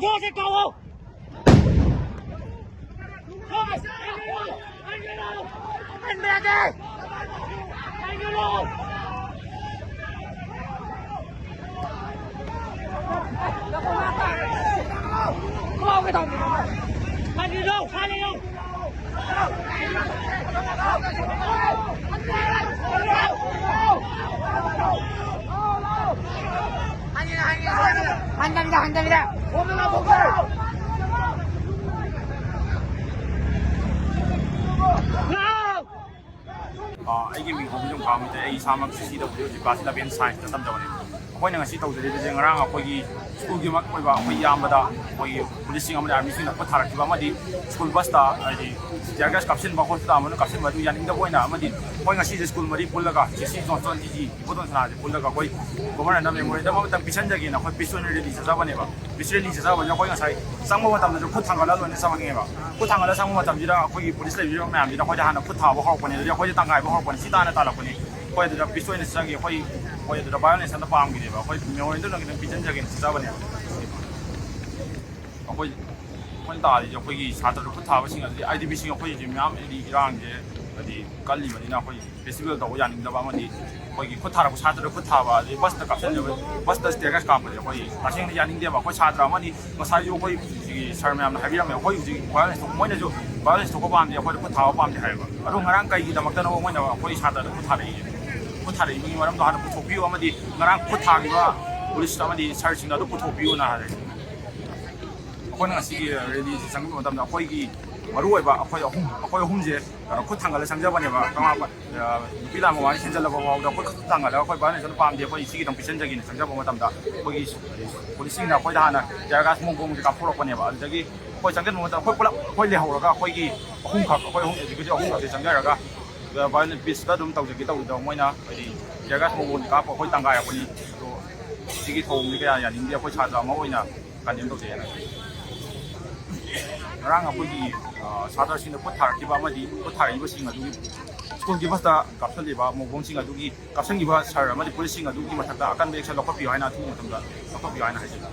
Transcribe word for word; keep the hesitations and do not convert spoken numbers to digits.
ꯊꯣꯡꯁꯦ ꯀꯥꯎꯑꯣ! ꯍꯟꯗꯕꯤꯗ, ꯍꯟꯗꯕꯤꯗ꯫ ꯑꯥ, ꯑꯩꯒꯤ ꯃꯤꯡ ꯍꯣꯃꯤꯖꯝ ꯈꯥꯃꯤꯇꯦ꯫ ꯑꯩ ꯏꯁꯥꯃꯛ ꯁꯤ ꯁꯤꯗ ꯍꯧꯖꯤꯛ ꯍꯧꯖꯤꯛ class eleven science ꯇ ꯇꯝꯖꯕꯅꯦ꯫ ꯑꯩꯈꯣꯏꯅ ꯉꯁꯤ ꯇꯧꯖꯔꯤꯕꯁꯦ ꯉꯔꯥꯡ ꯑꯩꯈꯣꯏꯒꯤ ꯁ꯭ꯀꯨꯜꯒꯤꯃꯛ ꯑꯣꯏꯕ ꯑꯩꯈꯣꯏ ꯏꯌꯥꯝꯕꯗ ꯑꯩꯈꯣꯏꯒꯤ ꯄꯨꯂꯤꯁꯁꯤꯡ ꯑꯃꯗꯤ ꯑꯥꯔꯃꯤꯁꯤꯡꯅ ꯈꯨꯠ ꯊꯥꯔꯛꯈꯤꯕ ꯑꯃꯗꯤ ꯁ꯭ꯀꯨꯜ ꯕꯁꯇ ꯍꯥꯏꯗꯤ tear gas ꯀꯥꯞꯁꯤꯟꯕ ꯈꯣꯠꯄ ꯇꯥꯕꯅ ꯀꯥꯞꯁꯤꯟꯕ ꯑꯗꯨ ꯌꯥꯅꯤꯡꯗꯕ ꯑꯣꯏꯅ ꯑꯃꯗꯤ ꯑꯩꯈꯣꯏ ꯉꯁꯤꯁꯦ ꯁ꯭ꯀꯨꯜ ꯃꯔꯤ ꯄꯨꯜꯂꯒ ꯁꯤ ꯁꯤ ꯖꯣꯟꯁꯟ ꯇꯤ ꯖꯤ ꯏꯕꯣꯇꯣꯟ ꯁꯅꯥꯁꯦ ꯄꯨꯜꯂꯒ ꯑꯩꯈꯣꯏ ꯒꯣꯕꯔꯅꯔꯗ memorandum ꯑꯃꯇꯪ ꯄꯤꯁꯟꯖꯒꯦꯅ ꯑꯩꯈꯣꯏ peace ꯑꯣꯏꯅ rally ꯆꯠꯆꯕꯅꯦꯕ꯫ Peace rally ꯆꯠꯆꯕꯁꯤꯗ ꯑꯩꯈꯣꯏ ꯉꯁꯥꯏ ꯆꯪꯕ ꯃꯇꯝꯗꯁꯨ ꯈꯨꯠ ꯊꯥꯡꯒꯠꯂ ꯂꯣꯏꯅ ꯆꯪꯉꯦꯕ꯫ ꯈꯨꯠ ꯊꯥꯡꯒꯠꯂ ꯆꯪꯕ ꯃꯇꯝꯁꯤꯗ ꯑꯩꯈꯣꯏꯒꯤ ꯄꯨꯂꯤꯁ ꯂꯩꯕꯤꯔꯤꯕ ꯃꯌꯥꯝꯁꯤꯅ ꯑꯩꯈꯣꯏꯗ ꯍꯥꯟꯅ ꯈꯨꯠ ꯊꯥꯕ ꯍꯧꯔꯛꯄꯅꯦ, ꯑꯗꯨꯗꯤ ꯑꯩꯈꯣꯏꯗ ꯇꯪꯈꯥꯏꯕ ꯍꯧꯔꯛꯄꯅꯦ, ꯁꯤ ꯇꯥꯟꯅ ꯇꯥꯜꯂꯛꯄꯅꯦ꯫ ꯑꯩꯈꯣꯏ ꯑꯗꯨꯗ peace ꯑꯣꯏꯅ ꯆꯪꯉꯦ, ꯑꯩꯈꯣꯏ ꯑꯩꯈꯣꯏ ꯑꯗꯨꯗ violence ꯑꯝꯇ ꯄꯥꯝꯈꯤꯗꯦꯕ꯫ ꯑꯩꯈꯣꯏ memorandum ꯈꯤꯇꯪ ꯄꯤꯁꯤꯟꯖꯒꯦꯅ ꯆꯠꯆꯕꯅꯦꯕ꯫ ꯑꯩꯈꯣꯏ ꯑꯩꯈꯣꯏꯅ ꯇꯥꯔꯤꯁꯦ ꯑꯩꯈꯣꯏꯒꯤ ꯁꯥꯇ꯭ꯔꯗ ꯈꯨꯠ ꯊꯥꯕꯁꯤꯡ ꯑꯗꯨꯗꯤ I D P ꯁꯤꯡ ꯑꯩꯈꯣꯏ ꯍꯧꯖꯤꯛ ꯃꯌꯥꯝ ꯍꯥꯏꯗꯤ ꯏꯔꯥꯡꯁꯦ ꯍꯥꯏꯗꯤ ꯀꯜꯂꯤꯕꯅꯤꯅ ꯑꯩꯈꯣꯏ festival ꯇꯧꯕ ꯌꯥꯅꯤꯡꯗꯕ ꯑꯃꯗꯤ ꯑꯩꯈꯣꯏꯒꯤ ꯈꯨꯠ ꯊꯥꯔꯛꯄ ꯁꯥꯇ꯭ꯔꯗ ꯈꯨꯠ ꯊꯥꯕ ꯑꯗꯩ ꯕꯁꯇ ꯀꯥꯞꯁꯤꯟꯖꯕ, ꯕꯁꯇ tear gas ꯀꯥꯞꯄꯁꯦ ꯑꯩꯈꯣꯏ ꯇꯁꯦꯡꯅ ꯌꯥꯅꯤꯡꯗꯦꯕ꯫ ꯑꯩꯈꯣꯏ ꯁꯥꯇ꯭ꯔ ꯑꯃꯅꯤ ꯉꯁꯥꯏꯁꯨ ꯑꯩꯈꯣꯏ ꯁꯤꯒꯤ sir ꯃꯌꯥꯝꯅ ꯍꯥꯏꯕꯤꯔꯝꯃꯦ, ꯑꯩꯈꯣꯏ ꯍꯧꯖꯤꯛ violence ꯊꯣꯛ-, ꯃꯣꯏꯅꯁꯨ violence ꯊꯣꯛꯄ ꯄꯥꯝꯗꯦ, ꯑꯩꯈꯣꯏꯗ ꯈꯨꯠ ꯊꯥꯕ ꯄꯥꯝꯗꯦ ꯍꯥꯏꯌꯦꯕ꯫ ꯑꯗꯣ ꯉꯔꯥꯡ ꯀꯩꯒꯤꯗꯃꯛꯇꯅꯣ ꯃꯣꯏꯅ ꯑꯩꯈꯣꯏ ꯁꯥꯇ꯭ꯔꯗ ꯈꯨꯠ ꯊꯥꯔꯛꯏꯁꯦ? ꯈꯨꯠ ꯊꯥꯔꯛꯏꯕꯒꯤ ꯃꯔꯝꯗꯣ ꯍꯥꯟꯅ ꯄꯨꯊꯣꯛꯄꯤꯌꯨ ꯑꯃꯗꯤ ꯉꯔꯥꯡ ꯈꯨꯠ ꯊꯥꯈꯤꯕ ꯄꯨꯂꯤꯁ ꯑꯃꯗꯤ sir ꯁꯤꯡꯗꯣ ꯑꯗꯨ ꯄꯨꯊꯣꯛꯄꯤꯌꯨꯅ ꯍꯥꯏꯔꯦ꯫ ꯑꯩꯈꯣꯏꯅ ꯉꯁꯤꯒꯤ rally ꯁꯤ ꯆꯪꯕ ꯃꯇꯝꯗ ꯑꯩꯈꯣꯏꯒꯤ ꯃꯔꯨꯑꯣꯏꯕ ꯑꯩꯈꯣꯏ ꯑꯍꯨꯝ, ꯑꯩꯈꯣꯏ ꯑꯍꯨꯝꯁꯦ ꯀꯩꯅꯣ ꯈꯨꯠ ꯊꯥꯡꯒꯠꯂ ꯆꯪꯖꯕꯅꯦꯕ꯫ ꯀꯪꯂꯥꯄꯥꯠ, ꯑ, ꯅꯨꯄꯤ ꯂꯥꯟ ꯃꯃꯥꯡꯗ ꯍꯦꯟꯖꯜꯂꯕ ꯐꯥꯎꯗ ꯑꯩꯈꯣꯏ ꯈꯨꯠ ꯊꯥꯡꯒꯠꯂꯒ ꯑꯩꯈꯣꯏ violence ꯑꯗꯨ ꯄꯥꯝꯗꯦ, ꯑꯩꯈꯣꯏ ꯁꯤꯒꯤꯗꯪ ꯄꯤꯁꯟꯖꯒꯦꯅ ꯆꯪꯖꯕ ꯃꯇꯝꯗ ꯑꯩꯈꯣꯏꯒꯤ ꯄꯨꯂꯤꯁꯁꯤꯡꯅ ꯑꯩꯈꯣꯏꯗ ꯍꯥꯟꯅ tear gas ꯃꯣꯡ ꯃꯣꯡꯁꯦ ꯀꯥꯞꯊꯣꯔꯛꯄꯅꯦꯕ꯫ ꯑꯗꯨꯗꯒꯤ ꯑꯩꯈꯣꯏ ꯆꯪꯁꯤꯟꯕ ꯃꯇꯝꯗ ꯑꯩꯈꯣꯏ ꯄꯨꯂꯞ ꯑꯩꯈꯣꯏ ꯂꯩꯍꯧꯔꯒ ꯑꯩꯈꯣꯏꯒꯤ ꯑꯍꯨꯝꯈꯛ, ꯑꯩꯈꯣꯏ ꯑꯍꯨꯝ executive ꯑꯍꯨꯝꯈꯛꯁꯦ ꯆꯪꯖꯔꯒ violence peace ꯇ ꯑꯗꯨꯝ ꯇꯧꯖꯒꯦ ꯇꯧꯕꯗ ꯃꯣꯏꯅ ꯍꯥꯏꯗꯤ tear gas ꯃꯣꯡ ꯃꯣꯡꯁꯦ ꯀꯥꯞꯄ ꯑꯩꯈꯣꯏ ꯇꯪꯈꯥꯏꯔꯛꯄꯅꯤ꯫ ꯑꯗꯣ ꯁꯤꯒꯤ ꯊꯧꯑꯣꯡꯁꯦ ꯀꯌꯥ ꯌꯥꯅꯤꯡꯗꯦ꯫ ꯑꯩꯈꯣꯏ ꯁꯥꯇ꯭ꯔ ꯑꯃ ꯑꯣꯏꯅ condemn ꯇꯧꯖꯩ ꯍꯥꯏꯅ ꯈꯜꯂꯤ꯫ ꯉꯔꯥꯡ ꯑꯩꯈꯣꯏꯒꯤ, ꯑ, ꯁꯥꯇ꯭ꯔꯁꯤꯡꯅ ꯈꯨꯠ ꯊꯥꯔꯛꯈꯤꯕ ꯑꯃꯗꯤ ꯈꯨꯠ ꯊꯥꯔꯛꯏꯕꯁꯤꯡ ꯑꯗꯨꯒꯤ ꯁ꯭ꯀꯨꯜꯒꯤ ꯕꯁꯇ ꯀꯥꯞꯁꯤꯜꯂꯤꯕ ꯃꯣꯡꯕꯣꯡꯁꯤꯡ ꯑꯗꯨꯒꯤ ꯀꯥꯞꯁꯤꯟꯈꯤꯕ ꯁꯥꯔ ꯑꯃꯗꯤ ꯄꯨꯂꯤꯁꯁꯤꯡ ꯑꯗꯨꯒꯤ ꯃꯊꯛꯇ ꯑꯀꯟꯕ action ꯂꯧꯈꯠꯄꯤꯌꯨ ꯍꯥꯏꯅ ꯑꯊꯨꯕ ꯃꯇꯝꯗ ꯂꯧꯈꯠꯄꯤꯌꯨ ꯍꯥꯏꯅ ꯍꯥꯏꯖꯒꯦ꯫